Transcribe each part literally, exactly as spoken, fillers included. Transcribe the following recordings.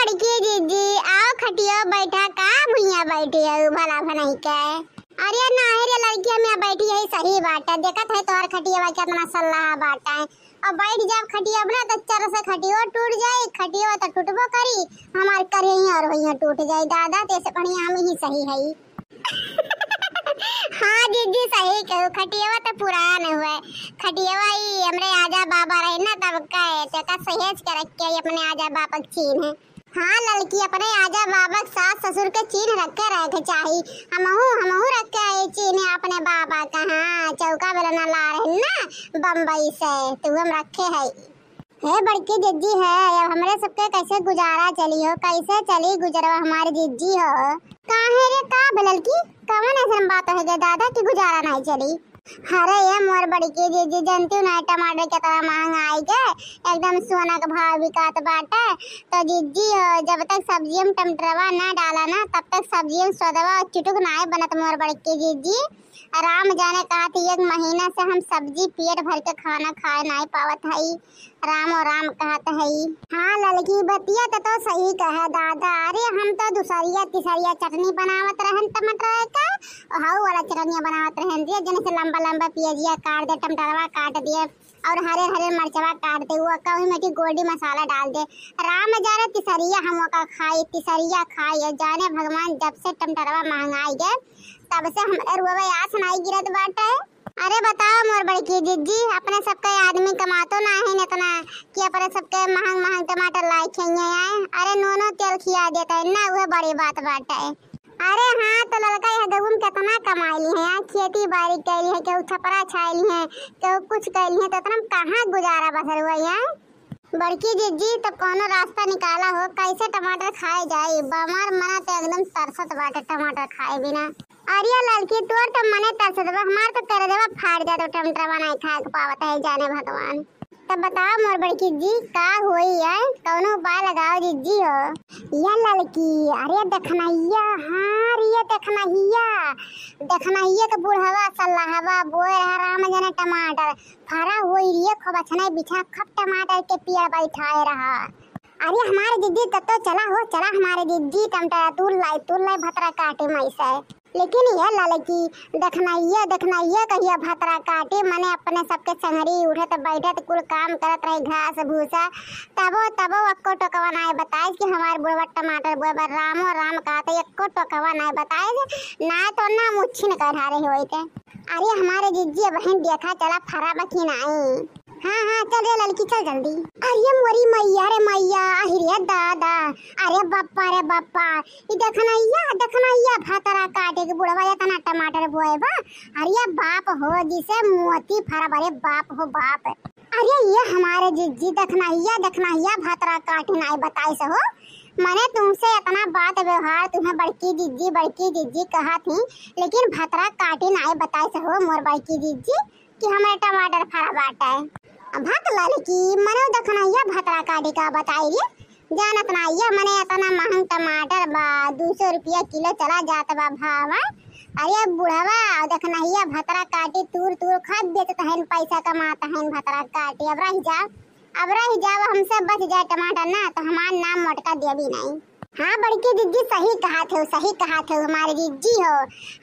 बड़की जिज्जी, आओ खटियो बैठा, का भुइयां बैठी है भला भनई के? अरे नाही रे लड़की, हम यहाँ बैठी है, सही बाटे। देखत है तोहर खटियवा केतना सल्लाहा बाटे। अब बैठ जाब खटियवा ना तो चर से खटियो टूट जाई, खटियवा तो टूटबो करी, हमार करिया और भुइयां टूट जाई दादा, तो ऐसे बढ़िया हम ही सही है। हाँ जिज्जी सही कहू, खटियवा तो पुरान हुए, खटियवा ही हमरे आजा बाबा रहे ना तब कहे, तेका सहेज के रख के अपने आजा बाबा के चीन्ह है। हाँ ललकी, अपने आजा बाबा के सास ससुर के चीन्ह रखे रहे के चाही। हमहू, हमहू रखे है चीन्ह अपने बाबा का। हाँ, चौका बेलना ला रहे ना बम्बई से, तो हम रखे है। हे बड़की जिज्जी है, अब हमरे सबके कैसे गुजारा चली हो, कैसे चली गुजरवा हमारी जिज्जी हो? काहे रे, का भे ललकी, कवन ऐसन बात हो गए दादा कि गुजारा नहीं चली? अरे ये मोर बड़की जिज्जी, जनती ना टमाटर केतना महंग आई गए, एकदम सोना के भाव बिकात बाटे। तो जिज्जी हो, जब तक सब्जियम टमाटरवा ना डाला ना, तब तक सब्जियम स्वादवा चुटुक ना बनत मोर बड़की जिज्जी। राम जाने कहा थी, एक महीना से हम सब्जी पेट भर के खाना खाए नहीं पावत हई, राम और राम कहत हई। हाँ ललकी बतिया तो, तो सही कहे दादा, अरे हम तो दूसरिया तीसरिया चटनी बनावत रहन टमाटर का, और हऊ वाला चटनिया बनावत रहन दिए, जने से लंबा लंबा पियजिया काट दे, टमाटरवा काट दिए, और हरे हरे मरचवा काट दे, वो कभी में गोल्डी मसाला डाल दे। राम जाने तिसरिया हम ओका खाई, तिसरिया खाई। जाने भगवान जब से टमाटरवा महंगाई गए, तब से हमरे रुआ आस नाई गिरत बाटे। अरे बताओ मोर बड़की जिज्जी, अपने सबके आदमी कमातो ना है इतना कि अपने सबके महंग महंग टमाटर लाई खइए आए। अरे नूनो तेल खिया देता है ना, वह बड़ी बात बाटे। अरे हाँ, तो ललका यह गहूँ में कितना कमाई ली है यार, खेती बाड़ी कैली है, केहू छपरा छाइली है, केहू कुछ कैली है, तो इतना में कहाँ गुजारा बसर हुआ है? बड़की जिज्जी, तो कोनो रास्ता निकाला हो, कैसे टमाटर खाए जाई? हमार मना तो एकदम तरसत बाटे टमाटर खाए बिना। अरे ललकी, तोर तो मने तरसत बा, हमार तो करेजवा फाड़ जात, टमाटर बनाए खाए के पावत है, जाने भगवान। तब बताओ मोर बड़की जी, का होई है? कौनो उपाय लगाओ जिज्जी हो। या ललकी, अरे देखनहिया, हाँ रे देखनहिया, देखनहिया के बुढ़वा सल्लाहवा बोए रहा राम जाने टमाटर, फरा होई रे खूब अच्छा नहीं बिछा, खूब टमाटर के पेड़ बैठाए रहा। अरे हमारे जिज्जी, तब तो चला हो, चला हमारे जिज्जी, टमाटर तूर लाई, तूर लाई, भतरा काटे माई से। लेकिन ये ललकी, देखनहिया, देखनहिया कहिया भतरा काटे, मने अपने सबके संगरी उठत बैठत कुल काम करत रही, घास भूसा, तबो, तबो अक्को टोकवा नाय बताइस कि हमार बुढ़वा टमाटर बोए बा। रामो राम कहत एक्को टोकवा नाय बताइस, ना तो ना मुच्छिन कढ़ारे होइत। अरे हमारे जिज्जी, अबहिन देखा चला फरा बा कि नाई। हाँ, हाँ, चल रे ललकी, चल जल्दी। अरे मोरी मैया रे मैया, अहि रे दादा, अरे बप्पा रे बप्पा, ई देखनहिया, देखनहिया भतरा काटे के बुढ़वा एतना टमाटर बोए बा। अरे बाप हो, जिसे मोती फरा बा रे बाप हो बाप। अरे ये हमारे जिज्जी देखनहिया, देखनहिया भतरा काटे नाई बताइस हो। मने तुमसे एतना बात व्यवहार तुम्हें बड़की जिज्जी, बड़की जिज्जी कहा थी, लेकिन भतरा काटे नाई बताइस हो मोर बड़की जिज्जी। कि हमरे टमाटर फरा बाटे। अब भक ललकी, मने देखनहिया भतरा काटी का बताई रे, जानत ना ये मने एतना महंग टमाटर बा, दू सौ रुपया किलो चला जात बा भाव। अरे बुढ़वा, देखनहिया भतरा काटी तूर तूर खाद बेचत हन, पैसा कमात हन भतरा काटी। अब रह जा, अब रह जाओ, हमसे बच जाए टमाटर ना, तो हमार नाम मोटका देवी नहीं। हाँ, बड़की जिज्जी सही कहा थे, सही कहा थे, हमारे जिज्जी हो।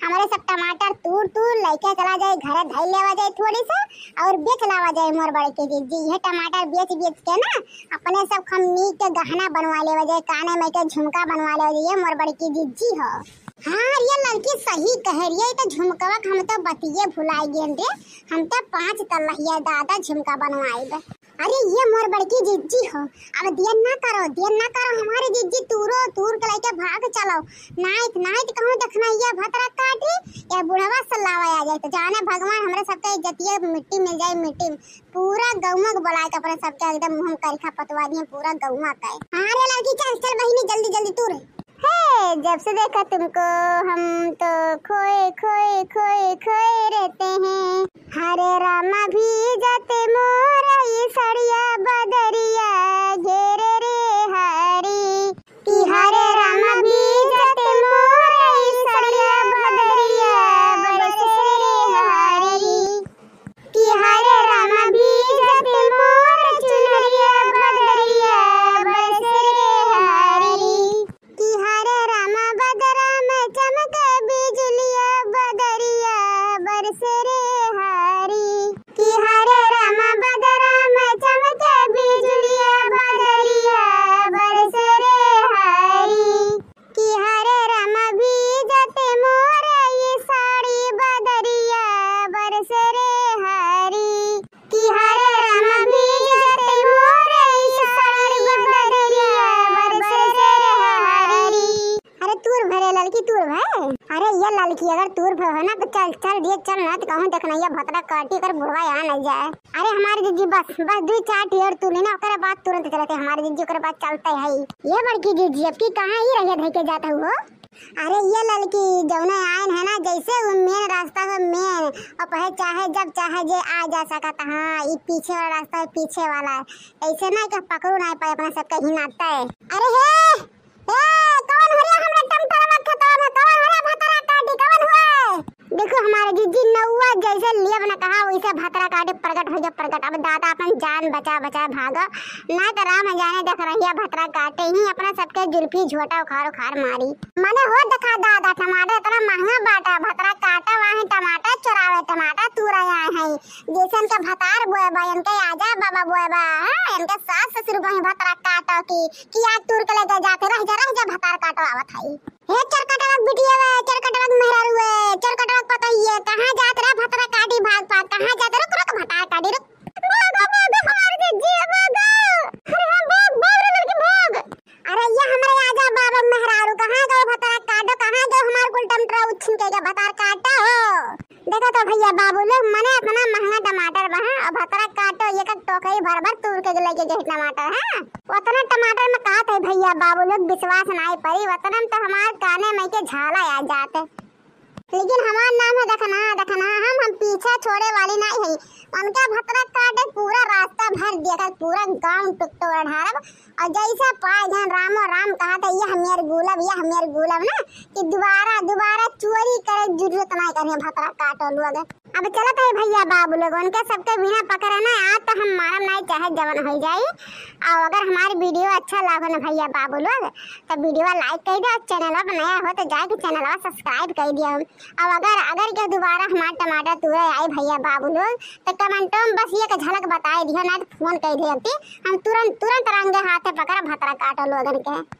हमारे सब टमाटर तूर तूर लेके चला जाए, घरे धई लेवा जाए थोड़ी सा और बेच लावा जाए मोर बड़की जिज्जी। ये टमाटर बेच बेच के ना अपने सब खमनी के गहना बनवा लेवा जाए, काने में के झुमका बनवा लेवा जाए, ये मोर बड़की जिज्जी हो। हाँ, ये ललकी सही कहे रही है, तो झुमकवा के हम तो बतिये भुलाई गेन रे, हम तो पाँच तल्ला ये दादा झुमका बनवाइब। अरे ये मोर बड़की जिज्जी हो, अब देर ना करो, देर ना करो, हमारे जिज्जी तूरो, तूर के लेके भाग चलो। नाइत, नाइत कहूँ देखनहिया भतरा काटी, या बुढ़वा सल्लावा आ जाए, तो जाने भगवान हमरे सबके इज्जतिया मिट्टी मिल जाए, मिट्टी। पूरा गौवा के बुलाए के अपने सबके एकदम मुँह में करिखा पतवा दिए, पूरा गौवा का। हाँ रे लड़की, चल, चल बहिनी, जल्दी, जल्दी तूर। हे, जब से देखा तुमको हम तो खोए, खोए, खोए, खोए रहते हैं। हरे रामा भीजत मोर ई सड़िया बदरिया घेरे रे हरी। कि हरे रामा भीजत मोर ई सड़िया बदरिया बरसे रे हरी। कि हरे रामा भीजत मोर चुनरिया बदरिया बरसे रे हरी। है। अरे ये ललकी, अगर तूर भर है ना तो चल, चल दिए, चल ना तो कहूँ देखना ये भतरा काटी कर बुढ़वा यहाँ नहीं जाए। अरे हमारे जीजी बस, बस दुई चार ठे और तूर लेना, ओकरे बाद तुरंत चलते हमारे जीजी, ओकरे बाद चलते है। ये बड़की जीजी, अब की कहाँ ही रहिया धइ के जाता हुआ? अरे ये ललकी, जौने आयन है ना, जैसे वो मेन रास्ता है मेन, और पहे चाहे जब चाहे जे आ जा सकत, हाँ, ई पीछे वाला रास्ता है, पीछे वाला है, ऐसे ना कि पकड़ू ना पाए अपना सबके हिनाते। अरे हे, ए, कौन हो रे हमरा टमटरवा खेतवा में? कौन हो रे भतरा काटी? कौन हुए? देखो हमारे जीजी नौआ जैसे लियब न कहा वैसे भतरा काटी प्रगट हो जा प्रगट। अब दादा अपन जान बचा बचा भागो, ना तो राम जाने देख रहिया भतरा काटे ही अपना सबके जुल्फी झोटा उखाड़ उखाड़ मारी। मने हो देखा दादा टमाटर इतना महंगा बाटा, भतरा काटे वहाँ टमाटर चुरावे, टमाटर तूरा आए हैं। जैसे इनके भतार बोए बा, इनके आजा बाबा बोए बा, हाँ, इनके सास ससुर बोए भतरा काटो की, कि आज तूर के लेके जाते, रह जा, रह जा, भतार काटो आवत हई। हे चरकटवा के बिटिया वे, चरकटवा के मेहरारू वे, चरकटवा के पतोहिए, कहाँ जात रहे भतरा काटी भाग पाग, कहाँ जात, रुक, रुक, भतार काटी, रुक। भागो, भागो, हमार जीजी, भागो। अरे हाँ, भाग, भाग रे लड़की, भाग। अरे ये हमरे आजा बाबा मेहरारू, कहाँ गए भतार काटो, कहाँ गए हमार कुल टमटरा उछिन के गए भतार काटो हो। देखो तो भैया बाबू लोग, मने इतना महंगा टमाटर बा, हाँ, और भतरा काटो, एक एक टोकरी भर भर तूर के लेके गए टमाटर, हाँ। उतना टमाटर में कहत है भैया बाबू लोग, विश्वास नाई परी, उतना में तो हमार काने में के झाला आ जाते। लेकिन हमार नाम है दखना, दखना, हम, हम पीछे छोड़े वाली नाई है। उनका भतरा काटे पूरा रास्ता भर दिया कर, पूरा गांव टुकटोर ढारब, और जैसा पाए जन रामो राम कहा था, ये हमियर गुलब, ये हमियर गुलब ना, कि दोबारा, दोबारा चोरी करे जरूरत ना करे, भतरा काटो लोग। अब चलत है भैया बाबू लोग, उनके सबके बिना पकड़े ना, आज तो हम मारम नहीं चाहे जवन हो जाई। और अगर हमारी वीडियो अच्छा लागो ना भैया बाबू लोग, तो वीडियो like कर दो, चैनल पर नया हो तो जाके चैनल सब्सक्राइब कर दियो। और अगर, अगर के दोबारा हमार टमाटर तुरे आई भैया बाबू लोग, तो कमेंटों में बस ये एक झलक बताए दियो, ना तो फोन कर दियो, हम तुरंत, तुरंत रंगे हाथे पकड़ भतरा काटो लोगन के।